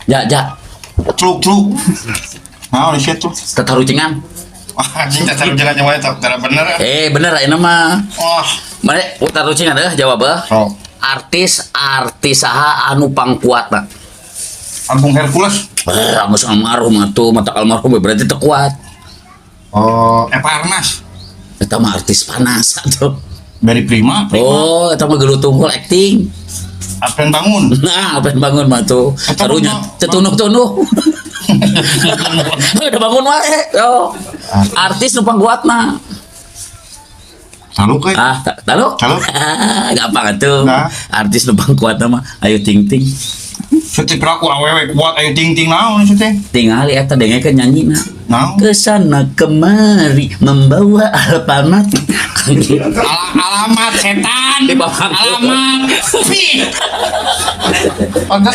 Ja, ja. Celuk celuk. Nah, di situ. Tatarucingan. Wah, anjing, cacar jalan nyawa eta tara bener. Eh, bener ayeuna mah. Wah, Mana tatarucingan deh jawab eh. sok. Artis artis saha anu pangkuatna? Agung Hercules. Eh, geus almarhum atuh, mata almarhum berarti teu kuat. Oh, Eva Arnaz. Eta mah artis panas atuh. Dari Prima, Prima. Oh, eta mah gelut tungkul acting. Advent Bangun. Nah, apa yang bangun mah tuh? Eta Karunya mah- tetunuh-tunuh. Udah bangun wae. Yo. Artis nu pangkuatna. Salu ke? Ah, tahu? Tahu. Gampang atuh. Nah. Artis nu pangkuatna mah Ayu Ting Ting. Setik aku awewe kuat Ayu Ting Ting naon sih teh? Tingali eta dengekeun nyanyina. Naon? Kesana kemari membawa Alfamart. Alamat setan. Di bawah. Alamat. Ih. Pantes.